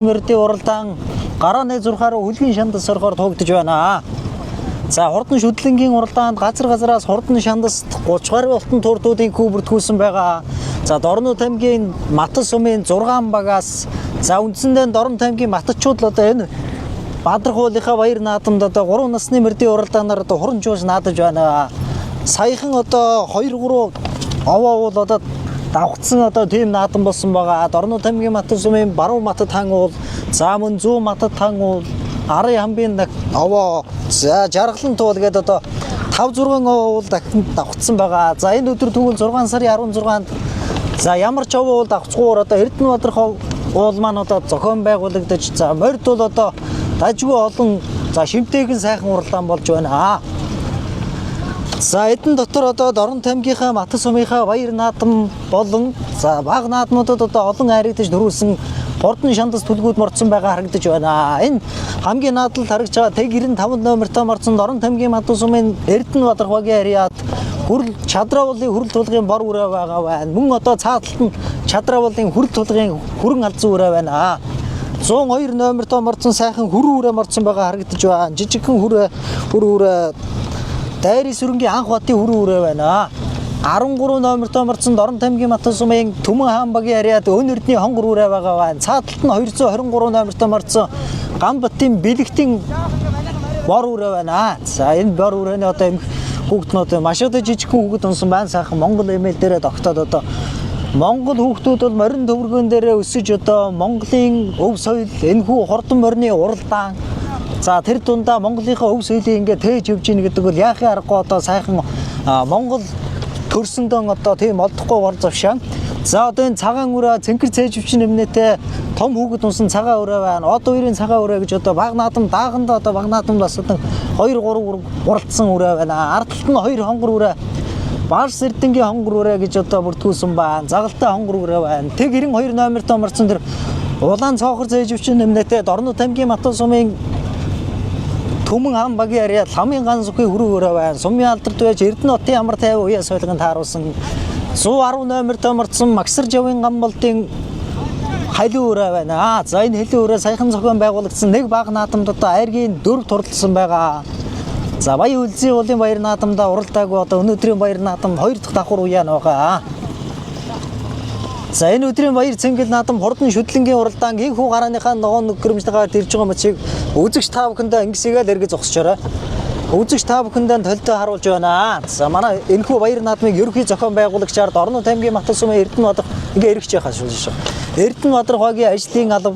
Мөрдийн уралдаан гарааны зурхаар хөлгийн шандас сорхоор туугдж байна. За хурдан шүдлэнгийн уралдаанд газар газараас хурдан шандаст 30 гаруй алтан туурдуудын күү бүртгүүлсэн байгаа. За Дорнод аймгийн Матас сумын 6 багаас за үндсэндээ Дорнод аймгийн матчууд л одоо энэ Бадрах уулынхаа баяр наадамд одоо 3 насны мөрдийн уралдаанаар одоо хурамжуулж наадаж байна. Саяхан одоо 2 3 овоо уул одоо давхцсан одоо тийм наадам болсон байгаа. Дорнод аймгийн Матас сумын баруун Матад хаан уул, за мөн зүүн Матад хаан уул, Арын хамбын овоо, за Жаргалан туул гэдэг одоо 5 6 овоо уул дахин давхцсан байгаа. За энэ өдөр тэгвэл 6 сарын 16-нд за ямар ч овоо уул давхцгуур одоо Эрдэнэ Бадрах уул маань одоо зохион байгуулагдаж за морд бол одоо дажгүй олон за шимтэйгэн сайхан уралдаан болж байна. За эдэн дотор одоо Дорнод аймгийнхаа Матас сумынхаа баяр наадам болон за баг наадмуудад одоо олон айрагдаж дөрүүлсэн хурдан шандас түлгүүд морцсон байгаа харагдаж байна. Энэ хамгийн наадалд харагдж байгаа тэг 95 номертой морцсон Дорнод аймгийн Матас сумын Эрдэнэ Бадрах багийн харьяат хүрл Чадраавлын хүрэл тулгын бор үрээ байгаа байна. Мөн одоо цааталт нь Чадраавлын хүрэл тулгын хүрэн алзан үрээ байна. 102 номертой морцсон сайхан хүрэн үрээ морцсон байгаа харагдаж байна. Жижигхэн хүрээ хүрэн үрээ Дайрын сүрэнгийн анх батын хүрэн үрээ байна. 13 номертой морцсон Дорнод аймгийн Матас сумын Түмэн хаан багийн харьяат өн эрдний хонгор үрээ байгаа байна. Цааталт нь 223 номертой морцсон Ганбатын бэлэгтийн бор үрээ байна. За энэ бор үрээний одоо эмх хүүхднүүд маш одоо жижигхэн хүүхэд унсан байна. Сайхан Монгол эмээл дээрээ тогтоод одоо Монгол хүүхдүүд бол морин төвөргөн дээрээ өсөж одоо Монголын өв соёл энэхүү хурдан морины уралдаан за тэр дундаа Монголынхаа өв соёлыг ингээд тээж явж гин гэдэг бол яахын аргагүй одоо сайхан Монгол төрсөндөн одоо тийм олдохгүй гор завшаан. За одоо энэ цагаан үрээ цэнхэр цээжвчин нэмнэтэй том хүүхэд унсан цагаан үрээ байна. Од хоёрын цагаан үрээ гэж одоо баг наадам дааганда одоо баг наадамд бас одоо 2 3 уралдсан үрээ байна. Ард талд нь 2 хонгор үрээ Барс Эрдэнгийн хонгор үрээ гэж одоо бүртгүүлсэн байна. Загалтай хонгор үрээ байна. Тэг 92 номертой морцсон тэр улаан цоохор цээжвчин нэмнэтэй Дорнод аймгийн Матан сумын Түмэн хан багийн харьяат ламын ган сүхийн хүрэн өрөө байна. Сумын алдарт байж Эрдэнэ хотын амар тайван уяа сойлгон тааруулсан 110 номертой морцсон Магсар жавын ган болдын халиу өрөө байна. За энэ халиу өрөө саяхан зохион байгуулагдсан нэг баг наадамд одоо айргийн дөрв турлсан байгаа. За баян үлзий уулын баяр наадамдаа уралдаагүй одоо өнөөдрийн баяр наадам хоёр дахь давхар уяа байгаа. За энэ өдрийн баяр цэнгэл наадам хурдан шүдлэнгийн уралдаан энхүү гарааныхаа ногоон гэрэмжтэйгээр ирж байгаа мөчийг үзэгч та бүхэндээ ингэсэгээл эргэж зогсчоорой. Үзэгч та бүхэндээ толдой харуулж байна. За манай энхүү баяр наадмыг ерөнхий зохион байгуулагчаар Дорнод аймгийн Матас сумын Эрдэнэ Бадрах ингээ эргэж яхаа шүү шүү. Эрдэнэ Бадрах багийн ажлын алба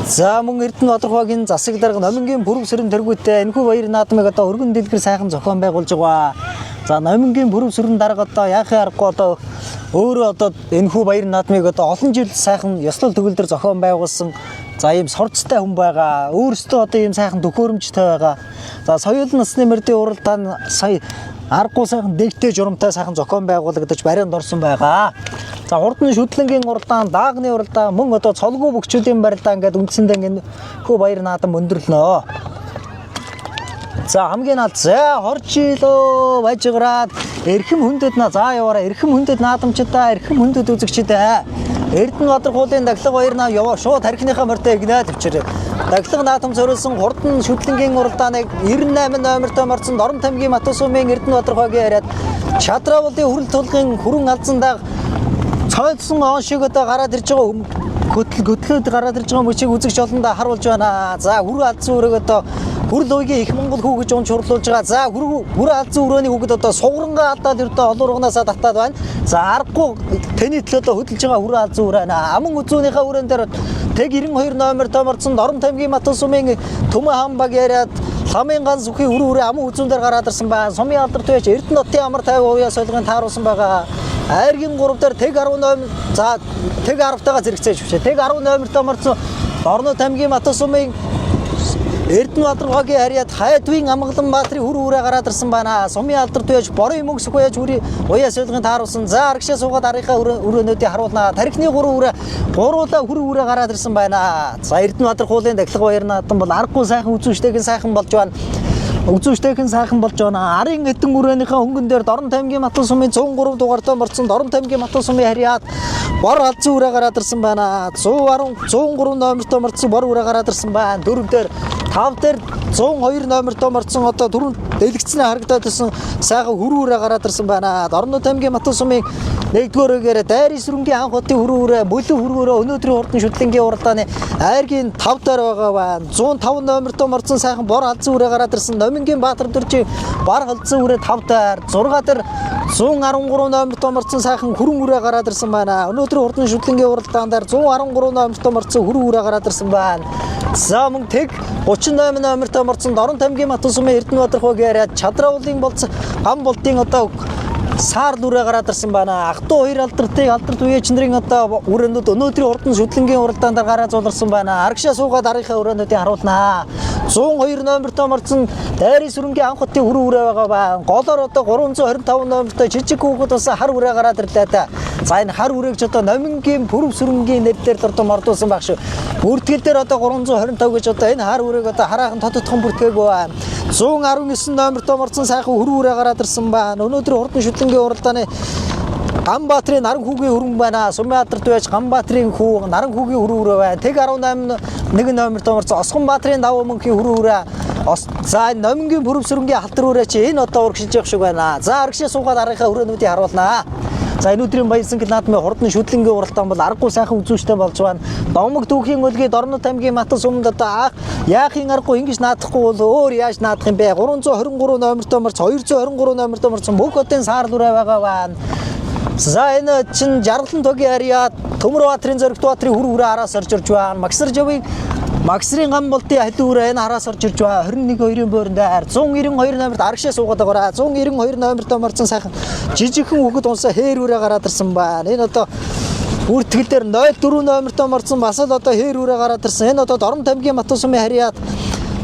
за мөн Эрдэнэ Бадрах багийн засаг дарга Номингийн бүрв сөрөн тэргүүтээ энхүү баяр наадмыг одоо өргөн дэлгэр сайхан зохион байгуулж байгаа. За Номингийн бүрв сөрөн дарга одоо яахын аргагүй одоо өөрөө одоо энэхүү баяр наадмыг одоо олон жил сайхан ёслол төгөлдөр зохион байгуулсан за ийм сорцтой хүн байгаа. Өөрөөсөө одоо ийм сайхан төхөөрөмжтэй байгаа. За соёл насны мөрдийн уралдаан сая аргагүй сайхан дэгтэй журамтай сайхан зохион байгуулагдаж барианд орсон байгаа. За хурдан шүдлэнгийн уралдаан, даагны уралдаан, мөн одоо цолгүй бөхчүүдийн барилдаан гэдэг үндсэндээ энэхүү баяр наадам өндөрлөнө. За хамгийн наад за хорж илөө важгараад эрхэм хүндэд на за яваараа эрхэм хүндэд наадамчдаа эрхэм хүндэд үзэгчдээ Эрдэнэ Бадрах уулын дахлага баяр наа яваа шууд тархиныхаа морьтой игнэ төвчрээ. Дахлага наадам зориулсан хурдан шүдлэнгийн уралдааныг 98 номертой морцсон Дорнод аймгийн Матас сумын Эрдэнэ Бадрах багийн яриад Чадраавлын хүрэл тулгын хүрэн алзандааг цойлсон он шиг одоо гараад ирж байгаа хөтөл хөтлөөд гараад ирж байгаа мөчийг үзэгч олондоо харуулж байна. За хүрэн алдсан өрөөг одоо хүрэл уйгийн их Монгол хүү гэж унж хурлуулж байгаа. За хүрэн алдсан өрөөний хүүхэд одоо сугарангаа алдаад ердөө олуурганаасаа татаад байна. За аргагүй тэний төлөө хөдөлж байгаа хүрэн алдсан өрөө байна. Аман үзүүнийхээ өрөөн дээр тэг 92 номер томорцсон Дорнод аймгийн Матан сумын Түмэн хаан баг яриад ламын ган сүхийн хүрэн хүрээ аман үзүүн дээр гараад ирсэн байна. Сумын алдарт байж Эрдэнэ хотын амар тайван уяа солигын тааруулсан байгаа. Айргийн 3 дээр тэг 18 за тэг 10-тайгаа зэрэгцээж авчаа. Тэг 10 номертой морцсон Дорнод аймгийн Матас сумын Эрдэнэ Бадрах багийн харьяат Хайдвын Амгалан баатрын хүр хүрээ гараад ирсэн байна. Сумын алдарт байж борын мөнгө сүхэж хүрий уяа солигын тааруулсан. За арагшаа суугаад арынхаа өрөөнүүдийг харуулнаа. Тархины 3 хүрээ гуруула хүр хүрээ гараад ирсэн байна. За Эрдэнэ Бадрах уулын дахлага баяр наадам бол аргагүй сайхан үзүүштэйгэн сайхан болж байна. Үзүүштэйхэн сайхан болж байна. Арын хэдэн үрээнийхээ хөнгөн дээр Дорнот аймгийн Матан сумын 103 дугаартай морцсон Дорнот аймгийн Матан сумын харьяат бор алдсан үрээ гараад ирсэн байна. 110 103 номертой морцсон бор үрээ гараад ирсэн байна. Дөрөв дээр 5 дээр 102 номертой морцсон одоо түрүүн дэлгэцнээ харагдаад ирсэн сайхан хөрүү үрээ гараад ирсэн байна. Дорнот аймгийн Матан сумын нэгдүгээр үегээр Дайрын сүрэнгийн анх хотын хөрүү үрээ, Мөлөн хөрүү үрээ өнөөдрийн хурдан шүтлэнгийн уралдааны айргийн 5 дээр байгаа байна. 105 номертой морцсон сайхан бор алдсан үрээ гараад ирсэн Номингийн Баатар дүржийн бар халдсан үрээ 5 дээр, 6 дээр 113 номертой морцсон сайхан хүрэн үрээ гараад ирсэн байна. Өнөөдрийн хурдан шүтлэнгийн уралдаан дээр 113 номертой морцсон хүрэн үрээ гараад ирсэн байна. За мөн тэг 38 номертой морцсон Дорнот аймгийн Матан сумын Эрдэнэбаатар хугийн яриад Чадраулын болцсон гам болтын одоо саар нүрээ гараад ирсэн байна. Ах トゥ хоёр алдартыг алдарт үеч нарын одоо өрөөнүүд өнөөдрийн хурдан шүтлэнгийн уралдаан дээр гараа зуларсан байна. Арагшаа суугаад арийнхаа өрөөнүүдийг харуулнаа. 102 номертой морцсон Дайрын сүрэнгийн анх хотын хүрэн үрээ байгаа байна. Голоор одоо 325 номертой жижиг хүүхэд бас хар үрээ гараад ирлээ да. За энэ хар үрээг ч одоо Номингийн пүрэв сүрэнгийн нэр дээр одоо мордуулсан баг шүү. Бүртгэл дээр одоо 325 гэж одоо энэ хар үрээг одоо хараахан тодотхон бүртгээгүй байна. 119 номертой морцсон сайхан хүрэн үрээ гараад ирсэн байна. Өнөөдрийн хурдан шүтлэнгийн уралдааны Ганбаатрын наран хүүгийн өрөн байна. Сумын алдарт байж Ганбаатрын хүү наран хүүгийн өрөн өрөө байна. Тэг 18 нэг номертой морцсон Осгонбаатрын давуу мөнхийн өрөн өрөө. За энэ Номингийн пүрэв сүрэнгийн халтар өрөө чи энэ одоо урагшилж явах шиг байна. За арагшаа суугаад арийнхаа өрөөнүүдийг харуулнаа. За энэ өдрийн баяр сэнгэл наадмын хурдан шүтлэнгийн уралдаан бол аргагүй сайхан үзүүштэй болж байна. Домог түүхийн өлгий Дорнот аймгийн Матан сумд одоо аах яахын аргагүй ингэж наадахгүй бол өөр яаж наадах юм бэ? 323 номертой морц 223 номертой морцсон бүх хотын саарл үрээ байгаа байна. За энэ чин Жаргалан тогийн харьяат Төмөр Баатрын Зоригт Баатрын хүр хүрээ араас орж ирж байна. Магсар жавын Магсрын гам болтын халиу үрээ энэ араас орж ирж байна. 21 2-ын бөөрөнд 192 номерт арагшаа суугаад байгаараа. 192 номерт морцсон сайхан жижигхэн хүүхэд унсаа хээр үрээ гараад ирсэн байна. Энэ одоо бүртгэл дээр 04 номерт морцсон бас л одоо хээр үрээ гараад ирсэн. Энэ одоо Дорнот аймгийн Матан сумын харьяат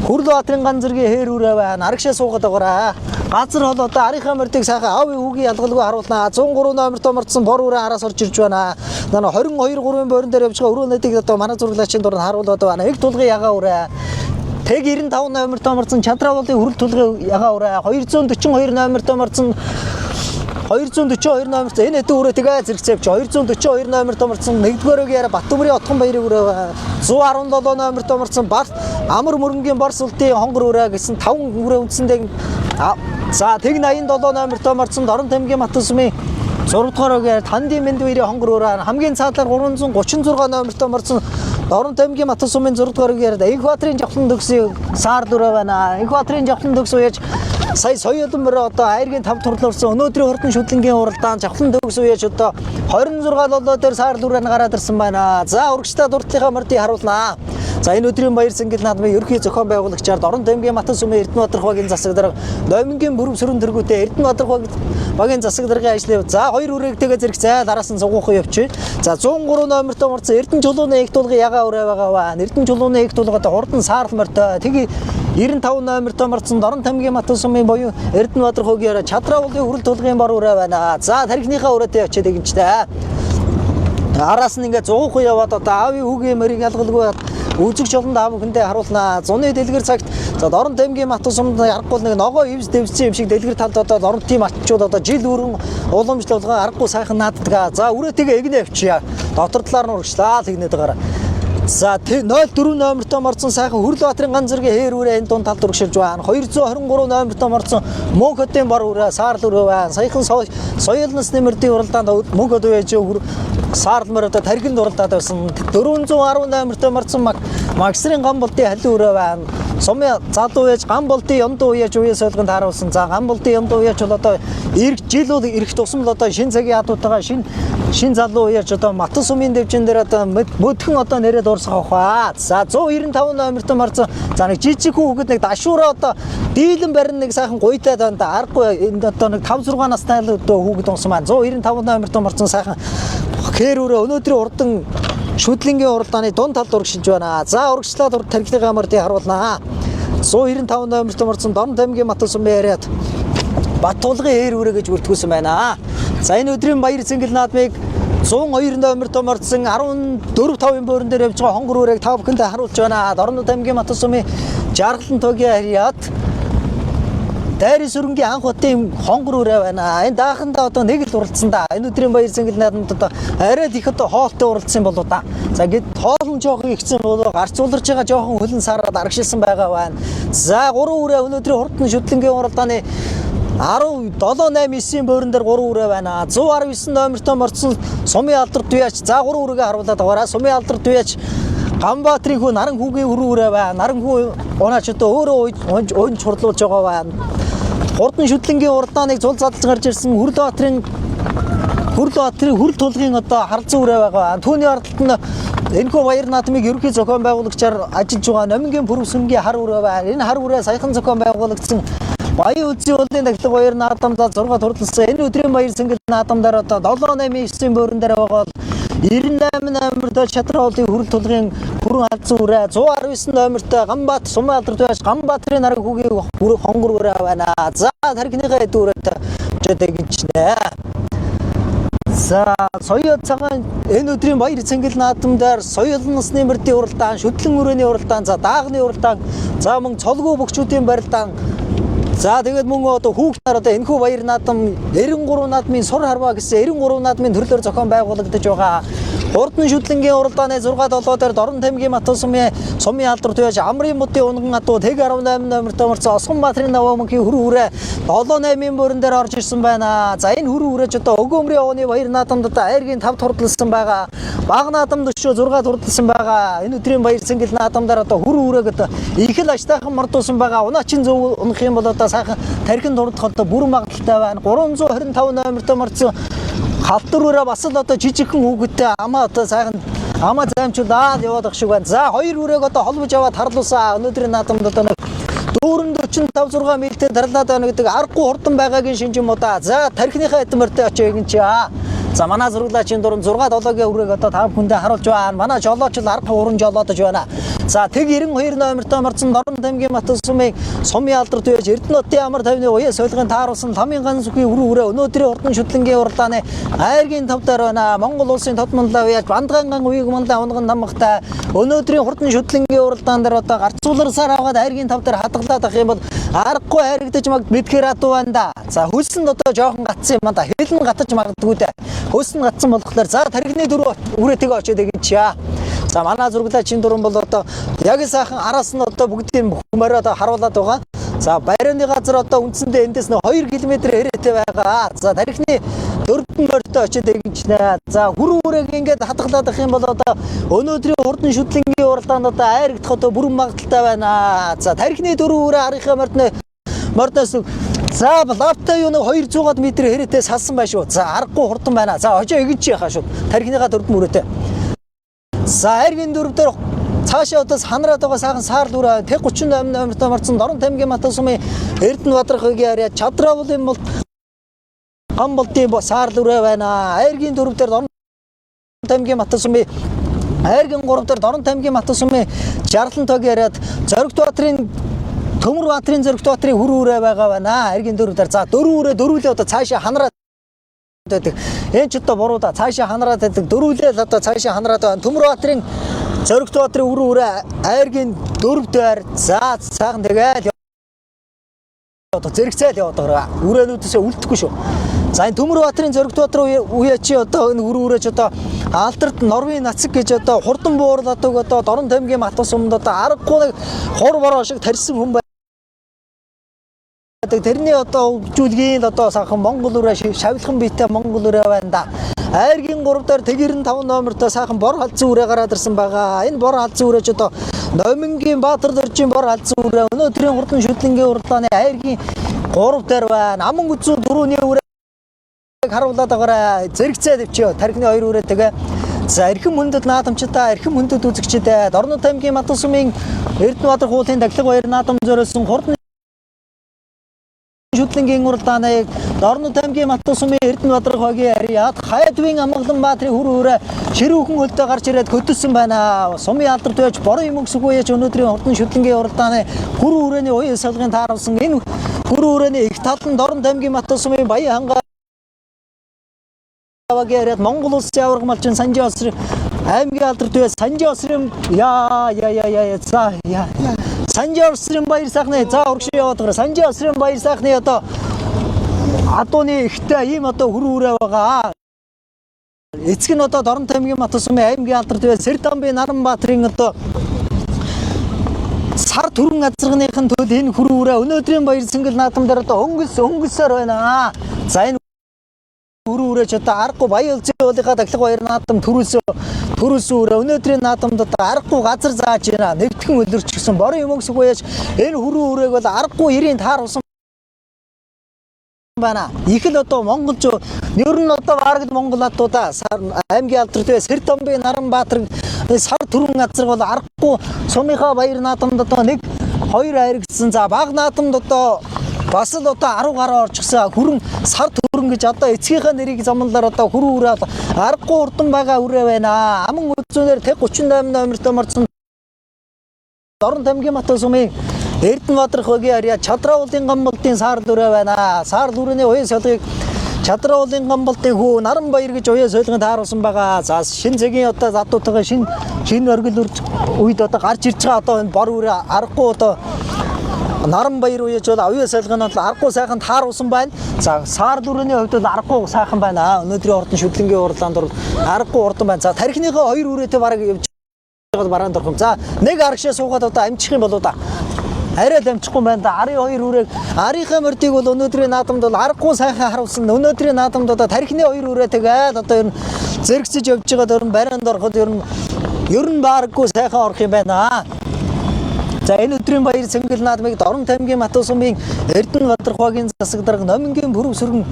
Хүрлүү Баатрын ган зэргийн хээр үрээ байна. Арагшаа суугаад байгаараа. Газар хол одоо арийнхаа мордыг сайхан аавын хүүгийн ялгалгүй харуулнаа. 103 номерт морцсон бор үрээ араас орж ирж байна. 22 3-ын бөөрөн дээр явж байгаа өрөөнүүдийг одоо манай зураглаачийн дуранд харуулад байна. Нэг тулгын ягаа үрээ. Тэг 95 номерт морцсон Чадраулын хүрэл тулгын ягаа үрээ. 242 номерт морцсон 242 номерт энэ хэдэн үрээ тэгээ зэрэгцээвч 242 номерт морцсон нэгдүгээр өгийн яриа Батөмрийн отхон баярын үрээ 117 номерт морцсон Барт Амар мөрөнгийн бор сүлтийн хонгор үрээ гэсэн 5 үрээ үндсэндээ за тэг 87 номерт морцсон Дорнот аймгийн Матан сумын 6 дугаар өгийн Тандын мэнд үерийн хонгор үрээ хамгийн цаадлаар 336 номерт морцсон Дорнот аймгийн Матан сумын 6 дугаар өгийн яриа Инхбаатрын жавхлан төгсийн саарл үрээ байна. Инхбаатрын жавхлан төгс уяж сая соёлон мөрөө одоо айргийн 5 турлуурсан өнөөдрийн хурдан шүтлэнгийн уралдаан жавхлан төгс үеж одоо 26 7 дээр саарл үрээ нь гараад ирсэн байна. За урагштай дурдлынхаа мордыг харуулнаа. За энэ өдрийн баяр сэнгэл наадмын ерөнхий зохион байгуулагчаар Дорнот аймгийн Матан сумын Эрдэнэбаатар багийн засаг дарга Номингийн бүрэн сүрэн тэргүүтээ Эрдэнэбаатар багийн засаг даргын ажлын за хоёр үрээгтэйгээ зэрэгцээ дараас нь зугуухан явчих. За 103 номертой морцсон Эрдэнэ чулууны их тулгын ягаа үрээ байгаа байна. Эрдэнэ чулууны их тулга одоо хурдан саарл мортой. Тэг 95 номертой морцсон Дорнот аймгийн Матан сумын буюу Эрдэнэбаатар хогийн яриа Чадраулын хүрэл тулгын бор үрээ байна. За тархиныхаа үрээтэй очиад игэнчтэй. Араас нь ингээд зуухан яваад одоо аавын хүүгийн мөрийг ялгалгүй үзэгч олонд аав хүндээ харуулнаа. Зуны дэлгэр цагт за Дорнот аймгийн Матан сумд аргагүй нэг ногоо ивс дэвссэн юм шиг дэлгэр талд одоо Дорнотын матчууд одоо жил өрөн уламжлал болгон аргагүй сайхан нааддаг. За үрээтэйгээ эгнэ явчихъя. Дотор талаар нь урагшлаа л игнэд байгаараа. За 04 номертой морцсон сайхан Хүрл Баатрын ган зэргийн хээр үрээ энэ дунд талд урагшилж байна. 223 номертой морцсон Мөнх хотын бор үрээ саарл үрээ байна. Саяхан соёл насны мөрдийн уралдаанд Мөнх хот үеж саарл мөр одоо тархинд уралдаад байсан. 410 номертой морцсон Магсрын ган болтын халиу үрээ байна. Сумын залуу үеж ган болтын ёндуу үеж үе солигонд харуулсан. За ган болтын ёндуу үеж бол одоо ирэх жил бол ирэх тусам л одоо шин цагийн адуутайгаа шин залуу үеж одоо Матан сумын дэвжин дээр одоо мөдхөн одоо нэрээ дуурсах баха. За 195 номертой морцсон. За нэг жижиг хүүхэд нэг дашуураа одоо дийлэн барин нэг сайхан гуйтай байна да. Аргагүй энд одоо нэг 5 6 настай л одоо хүүхэд унсан маань. 195 номертой морцсон сайхан хээр өрөө өнөөдрийн урдан шүтлэнгийн уралдааны дунд талд урагшилж байна. За урагшлаад урд тархиныхаа мордыг харуулнаа. 195 номертой морцсон Дорнот аймгийн Матан сумын яриад Бат тулгын хээр үрээ гэж бүртгүүлсэн байна. За энэ өдрийн баяр цэнгэл наадмыг 102 номертой морцсон 14 5-ын бөөрөн дээр явж байгаа хонгор үрээг та бүхэндээ харуулж байна. Дорнот аймгийн Матан сумын Жаргалан тогийн харьяат Дайрын сүрэнгийн анх хотын хонгор үрээ байна. Энэ даахандаа одоо нэг л уралдсан да. Энэ өдрийн баяр зингэл наадамд одоо арай л их одоо хоолтой уралдсан болоо да. За гэд хоол нь жоохон ихсэн болоо гарц уларж байгаа жоохон хөлн сараад арагшилсан байгаа байна. За 3 үрээ өнөөдрийн хурдан шүтлэнгийн уралдааны 17 8 9-ийн буурин дээр 3 үрээ байна. 119 номертой морцсон Сумын алдар Дуяач. За 3 үрээгээ харуулад байгаараа. Сумын алдар Дуяач Ганбаатрын хүү Наран хүүгийн хүрүү үрээ байна. Наран хүү унаач одоо өөрөө уйнж хурлуулж байгаа байна. Хурдан шүтлэнгийн уралдааныг зул задалж гарч ирсэн Хүрлбаатарын хүрл тулгын одоо харалзан үрээ байгаа. Түүний ардталт нь энэхүү баяр наадмыг ерөнхий зохион байгуулагчаар ажиллаж байгаа Номингийн Пүрэвсүнгийн хар үрээ байна. Энэ хар үрээ саяхан зохион байгуулагдсан Баян үзийн уулын дахлага баяр наадамдаа 6 турласан. Энэ өдрийн баяр сэнгэл наадам дээр одоо 7 8 9-ийн бөөрөн дээр байгаа бол 98 номертой Шатран уулын хүрэл тулгын бүрэн алдсан үрээ 119 номертой Ганбаат Сумын алдар туяаш Ганбаатрын наран хүүгийн бүрэн хонгор үрээ байна. За тархиныхаа эд үрээтэй жөдө гинчнэ. За соёо цагаан энэ өдрийн баяр цэнгэл наадам дээр соёл насны мөрдийн уралдаан, шүтлэн өрөөний уралдаан, за даагны уралдаан, за мөн цолгүй бөхчүүдийн барилдаан. За тэгээд мөн одоо хүүхд нар одоо энэхүү баяр наадам 93 наадмын сур харваа гэсэн 93 наадмын төрлөөр зохион байгуулагдаж байгаа. Хурдан шүтлэнгийн уралдааны 6 7 дээр Дорн тамгийн Матусумын сумын алдар туяаж Амрын модын унган адуу тэг 18 номертой морцсон Осгон Баатрын наваа мөнхийн хөрөн хүрээ 7 8-ын бүрэн дээр орж ирсэн байна. За энэ хөрөн хүрээч одоо өгөөмрийн овны баяр наадамд одоо айргийн 5 турдалсан байгаа. Баг наадамд өшөө 6 турдалсан байгаа. Энэ өдрийн баяр цэнгэл наадам дээр одоо хөрөн хүрээг одоо их л ажтайхан мордуулсан байгаа. Унаачин зөв унах юм бол одоо сайхан тархин турдах одоо бүрэн магадлалтай байна. 325 номертой морцсон халтур үрээ бас л одоо жижигхэн хүүхэдтэй амаа одоо сайхан амаа займчуулаад яваад ах шиг байна. За хоёр үрээг одоо холбож аваад харлуулсан. Өнөөдрийн наадамд одоо нэг 445 6 милтэй дарлаад байна гэдэг аргагүй хурдан байгаагийн шинж юм уу да. За тархиныхаа эд морьтой очие гин чи. За манай зураглаачийн дуран 6 7-гийн үрээг одоо та бүхэндээ харуулж байна. Манай жолооч л арга уран жолоодож байна. За тэг 92 номертой морцсон Дорн тамгийн Матусумын сумын алдар туяаж Эрдэнэ хотын амар тайвны уяа суулгын тааруулсан ламын ган сүхийн хүрүү хүрээ өнөөдрийн хурдан шүтлэнгийн уралдааны айргийн тав дээр байна. Монгол улсын тод манлаа уяаж Бандгаан ган уяг манлаа унган намхтай өнөөдрийн хурдан шүтлэнгийн уралдаан дээр одоо гарцууларсаар аваад айргийн тав дээр хадгалаад ах юм бол аргагүй хайрагдаж маг мэдхээр адуу байна да. За хөлсөнд одоо жоохон гатсан юм да. Хэл нь гатаж магадгүй дээ. Хөлс нь гатсан болохоор за тархины дөрөв үрээтэйг очиод гэж чаа. За манай зурглаачийн дуран бол одоо яг сайхан араас нь одоо бүгдийг хүмүүрээ одоо харуулад байгаа. За барионы газар одоо үндсэндээ эндээс нь 2 км хэрээтэй байгаа. За тархины дөрвөн морьтой очиод эгэнчнэ. За хүрэн хүрээг ингээд хадгалаад ах юм бол одоо өнөөдрийн хурдан шүтлэнгийн уралдаанд одоо айрагдах одоо бүрэн магадлалтай байна. За тархины дөрвөн хүрээ арынхаа мордноос за лавтай юу нэг 200 м хэрээтэй салсан байх шүү. За аргагүй хурдан байна. За очоо эгэнч яхаа шүү. Тархиныхаа дөрвөн хүрээтэй. За айргийн дөрөв дээр цаашаа одоо санраад байгаа сайхан саарл үрээ тэг 38 номертой марцсан Дорн тамгийн Матусумын Эрдэнэ Бадрахыгийн харьяа Чадраавлын бол гам болдын саарл үрээ байна. Айргийн дөрөв дээр Дорн тамгийн Матусумын айргийн гурав дээр Дорн тамгийн Матусумын Жарлан тогийн яриад Зоригт Баатрын Төмөр Баатрын Зоригт Баатрын хүрүү үрээ байгаа байна. Айргийн дөрөв дээр за дөрөв үрээ дөрвөлээ одоо цаашаа ханраад байдаг. Энэ ч одоо буруу да. Цаашаа ханраад байдаг. Дөрвөлээ л одоо цаашаа ханраад байна. Төмөр Баатрын Зоригт Баатрын хүрүү үрээ айргийн дөрөв дээр за сайхан тэгэл одоо зэрэгцээл яваад байгаа. Үрээнүүдээсээ үлдэхгүй шүү. За энэ Төмөр Баатрын Зоригт Баатар үе чи одоо энэ хүрүү үрээ ч одоо алдарт Норвын нацэг гэж одоо хурдан буурлаадаг одоо Дорн тамгийн Матус сумд одоо аргагүй нэг хур бороо шиг тарьсан хүн байдаг. Тэрний одоо хөгжүүлгийн одоо сайхан Монгол үрээ шавлхан биетэй Монгол үрээ байна да. Айргийн 3 дээр тэг 95 номертой сайхан бор халзан үрээ гараад ирсэн байгаа. Энэ бор халзан үрээ ч одоо Номингийн Баатар дөржийн бор халзан үрээ өнөөдрийн хурдан шүтлэнгийн уралдааны айргийн 3 дээр байна. Аман гүцүү дөрөвний үрээг харуулад байгаарай. Зэрэгцээ дэвчээ. Тархины 2 үрээ тэгээ. За эрхэм хүндэт наадамчдаа, эрхэм хүндэт үзэгчдээ Дорнод аймгийн Матусумын Эрдэнэ Баатар хуулийн дахлага баяр наадам зориулсан хурдан шүтлэнгийн уралдааныг Дорнод аймгийн Матусумын Эрдэнэ Баатар хогийн харьяат Хайдвын Амгалан Баатрын хүрүү хүрээ ширүүхэн хөлдөө гарч ирээд хөтөлсөн байна. Сумын алдар туяаж борон юм өксөг үеж өнөөдрийн хурдан шүтлэнгийн уралдааны хүрүү хүрээний уян салгын тааруулсан энэ хүрүү хүрээний их тал нь Дорнод аймгийн Матусумын Баян хангаа яриад Монгол улсын аварга малчин Санжи Осрын аймгийн алдар туяа Санжи Осрын яа яа яа яа за яа Санжи Орсрын баяр сайхны за урагш яваад байгаа. Санжи Орсрын баяр сайхны одоо адууны ихтэй ийм одоо хүрүү үрээ байгаа. Эцэг нь одоо Дорнот аймгийн Батсумын аймгийн алдарт бай Сэрдамбын Наранбаатарын одоо сар түрэн азарганыхын төлд энэ хүрүү үрээ өнөөдрийн баяр цэнгэл наадам дээр одоо өнгөлсөөр байна. За энэ хүрүү үрээч одоо аргагүй Баян улсын уулынхаа дахлага баяр наадам төрүүлсэн үрээ өнөөдрийн наадамд одоо аргагүй газар зааж байна. Нэгтгэн өлөрч гисэн борон юмгсэг буяаж энэ хүрүү үрээг бол аргагүй 90-ийн тааруулсан байна. Их л одоо монголч ер нь одоо бараг л монгол адуудаа аймгийн алдарт бай Сэрдамбын Наранбаатар сар түрэн азарга бол аргагүй сумынхаа баяр наадамд одоо 1 2 айрагдсан. За баг наадамд одоо бас л одоо 10 гаруй орчихсон хүрэн сар түрэн гэж одоо эцгийнхээ нэрийг замналаар одоо хүрүү үрээ аргагүй урдан байгаа үрээ байна. Аман үзүүнээр тэг 38 номертой морцсон Дорнот аймгийн Батсумын Эрдэнэбаатар хогийн харьяа Чадрауулын Гамболдын саарл үрээ байна. Саарл үрээний уян солигыг Чадрауулын Гамболдын хүү Наранбаяр гэж уян солигын тааруулсан байгаа. За шин цагийн одоо задуутайгаа шин оргил үед одоо гарч ирж байгаа одоо энэ бор үрээ аргагүй одоо Наранбаяр үеж бол оюун солигын бол аргагүй сайхан тааруулсан байна. За саарл үрээний хувьд бол аргагүй сайхан байна. Өнөөдрийн ордон шүдлэнгийн уралдаанд бол аргагүй урдан байна. За тархиныхаа хоёр үрээтэй бараг явж байгаа бараанд орох юм. За нэг арагшаа суугаад одоо амжих юм болоо да. Арай л амжихгүй байна да. Арын хоёр үрээг арийнхаа мордыг бол өнөөдрийн наадамд бол аргагүй сайхан харуулсан. Өнөөдрийн наадамд одоо тархины хоёр үрээтэйгээ л одоо ер нь зэрэгцэж явж байгаа дөрн бараанд ороход ер нь баараггүй сайхан орох юм байна. За энэ өдрийн баяр цэнгэл наадмыг Дорнот аймгийн Батсумын Эрдэнэбадархуагийн засаг дарга Номингийн пүрэв сөргөн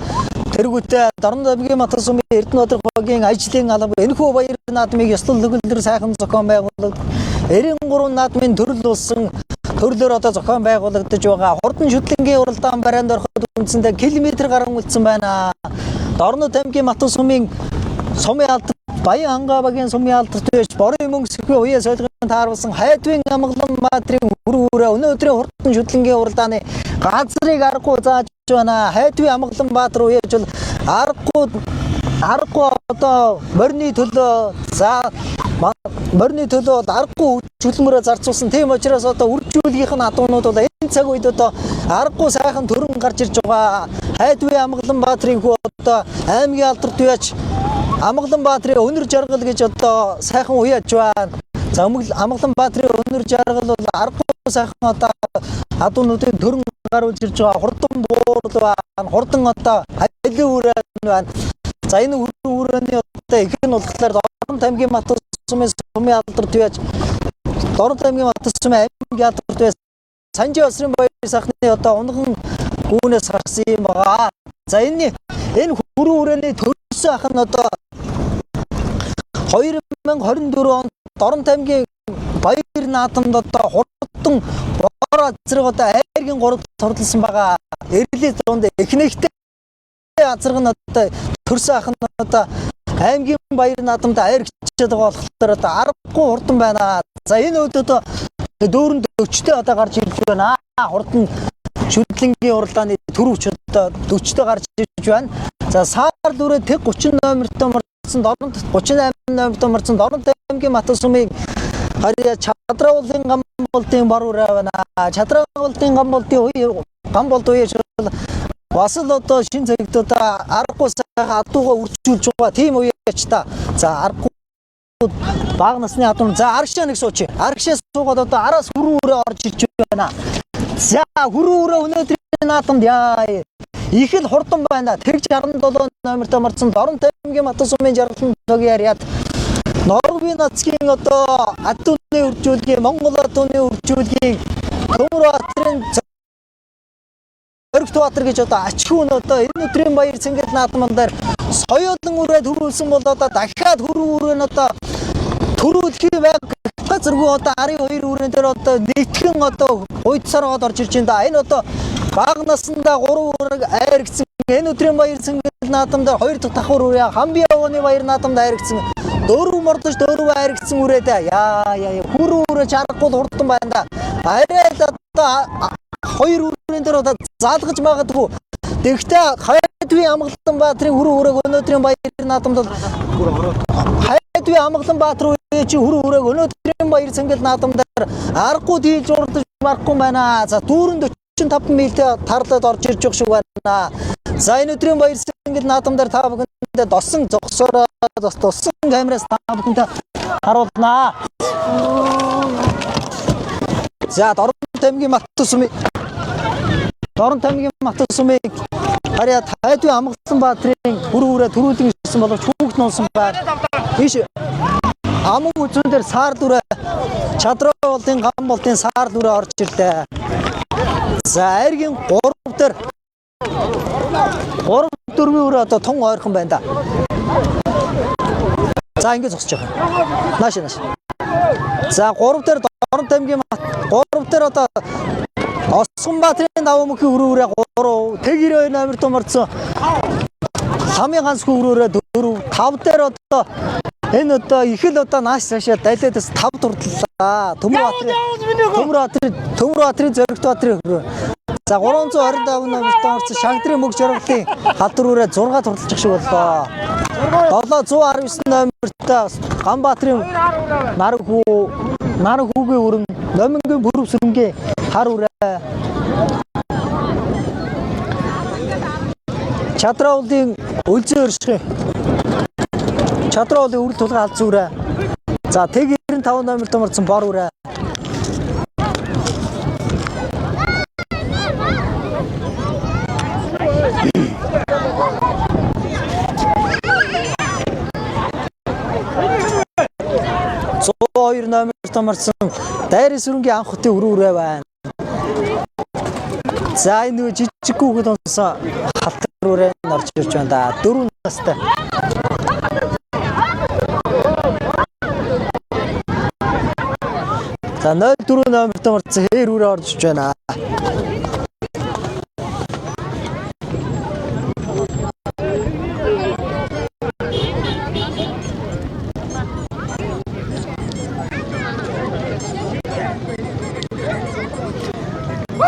тэргүүтээ Дорнот аймгийн Батсумын Эрдэнэбадархуагийн ажлын алба энэхүү баяр наадмыг ёслол төгөлдөр сайхан зохион байгуулагдах 93 наадмын төрөл болсон төрлөөр одоо зохион байгуулагдаж байгаа. Хурдан шүтлэнгийн уралдаан барайнд ороход үндсэндээ километр гарan үлдсэн байна. Дорнот аймгийн Батсумын сумын алдар Баян хангаа багийн сумын алдарт байж борын мөнгө уяа солигын тааруулсан хайдвын амгалан баатрын хүрүү үрээ өнөөдрийн хурдан шүтлэнгийн уралдааны газрыг аргагүй зааж байна. Хайдвын амгалан баатар уяаж бол аргагүй одоо морины төлөө за морины төлөө бол аргагүй чөлмөрөө зарцуулсан. Тийм учраас одоо үржүүлгийнх нь адуунууд бол энэ цаг үед одоо аргагүй сайхан төрөн гарч ирж байгаа. Хайдвын амгалан баатрын хүү одоо аймгийн алдарт уяач Амгалан баатрын өнөр жаргал гэж одоо сайхан уяаж байна. За Амгалан баатрын өнөр жаргал бол аргагүй сайхан одоо адуунуудын төрөн гаруулж ирж байгаа. Хурдан буурал байна. Хурдан одоо халиу үрээ байна. За энэ хүрэн үрээний одоо их нь болохоор Дорнот аймгийн Батсумын сумын алдарт уяаж Дорнот аймгийн Батсумын аймгийн алдарт уяаж Санжи осрын баяр сайхны одоо унган гүүнээс гарсан юм байгаа. За энэ хүрэн үрээний төрсөн ах нь одоо 2024 онд Дорнот аймгийн баяр наадамд одоо хурдан бор азраг одоо айргийн 3 торлсон байгаа. Эрлийн зуунд эхнэгтэй азраг нь одоо төрсөн ах нь одоо аймгийн баяр наадамд айргчээд байгаа болохоор одоо аргагүй хурдан байна. За энэ үед одоо дүүрэнд 40-тэй одоо гарч ирж байна. Хурдан шүдлэнгийн уралдааны түрүүч одоо 40-тэй гарч ирж байна. За саарл үрээ тэг 30 номертой морцсон Дорнот 38 номертой морцсон Дорнот аймгийн Батсумын харьяа Чадрауулын Гамболдын бор үрээ байна. Чадрауулын Гамболдын үе Гамболд үеэж бол бас л одоо шин цагт одоо аргагүй сайхан адуугаа үржүүлж байгаа тийм үеэч та. За аргагүй бага насны адуу. За арагшаа нэг сууч. Арагшаа суугаад одоо араас хүрүү үрээ орж ирж байна. За хүрүү үрээ өнөөдрийн наадамд яа их л хурдан байна. Тэг 67 номертой морцсон Дорнот аймгийн Батсумын жаргалан тогийн харьяат Норвегийн нацгийн одоо адууны үржүүлгийн Монгол адууны үржүүлгийн Төмөрбаатрын Зоригт Баатар гэж одоо ачхүүн одоо энэ өдрийн баяр цэнгэл наадман дээр соёолон үрээ төрүүлсэн бол одоо дахиад хүрүү үрээ нь одоо төрүүлэх байг газаргүй одоо арын хоёр үрээн дээр одоо нэгтгэн одоо уйдсараад орж ирж байна да. Энэ одоо бага насндаа 3 үрэг айргдсан. Энэ өдрийн баяр цэнгэл наадам дээр 2 дахь давхар үрээ Хамби явооны баяр наадамд айргдсан. 4 мордож 4 айргдсан үрээ яа яа хүрүү үрээ чаргагүй хурдан байна да. Арай л одоо 2 үрээн дээр одоо заалгаж магадгүй. Тэгвэл Хайдвын Амгалан баатрын хүрүү үрээг өнөөдрийн баяр наадамд Хайдвын Амгалан баатар үе чи хүрүү үрээг өнөөдрийн баяр цэнгэл наадамд Аргагүй дийлж урдаж барахгүй байна. За 445 милтэй тарлаад орж ирж байгаа шиг байна. За энэ өдрийн баяр сэнгэл наадам дээр та бүхэндээ досон зогсоороо туссан камераас та бүхэндээ харуулнаа. За Дорнот аймгийн Матусумын Дорнот аймгийн Матусумын харьяа тайдын Амгалан баатрын үр хүрээ түрүүлэн ирсэн боловч хүүхд нуусан байна. Ийш аман үзүүн дээр саар дүрээ Чадраа болдын гам болдын саар дүрээ орж ирлээ. За айргийн 3 дээр 3 4-ийн өрөө одоо тун ойрхон байна да. За ингэ зогсож байгаа. Нааш нааш. За 3 дээр Дорнот аймгийн 3 дээр одоо Осгонбаатрын давуу мөнхийн өрөөрөө 3, тэг 92 номер томорцсон ламын ганцгүй өрөөрөө 4, 5 дээр одоо энэ одоо их л одоо нааш цаашаа далиадас 5 турдлаа. Төмөр Баатрын Зоригт Баатрын өрөө. За 325 номер томорцсон Шагдрын мөг жургалын халдвар өрөө 6 турдалчих шиг боллоо. 719 номертой Ганбаатрын нар хүүгийн өрн, Номингийн бүрв сүрэнгийн хар үрээ. Чадраа уулын өлзөн өрших. Чадраа уулын үрэл тулгын алц үрээ. За тэг 95 номер томорцсон бор үрээ. Номер томорцсон дайрын сүрэнгийн анх хотын өрөө үрээ байна. За энэ нөгөө жижиг хүүхэд унсан халтар үрээ орж ирж байна да. 4 настай. За 04 номер томорцсон хээр үрээ орж ирж байна.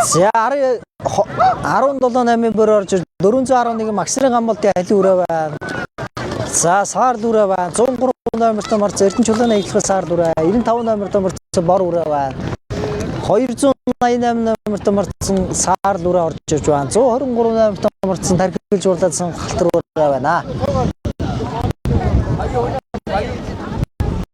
За 17 8-ын бөр орж 411 Максрын гамболтын халин үрээ байна. За саар дүрээ байна. 103 номертой марц Эрдэнэ чулууны эхлэх саар дүрээ. 95 номертой марц бор үрээ байна. 288 номертой марцсан саар дүрээ орж ирж байна. 123 номертой марцсан тархилж уулаадсан халтар үрээ байна.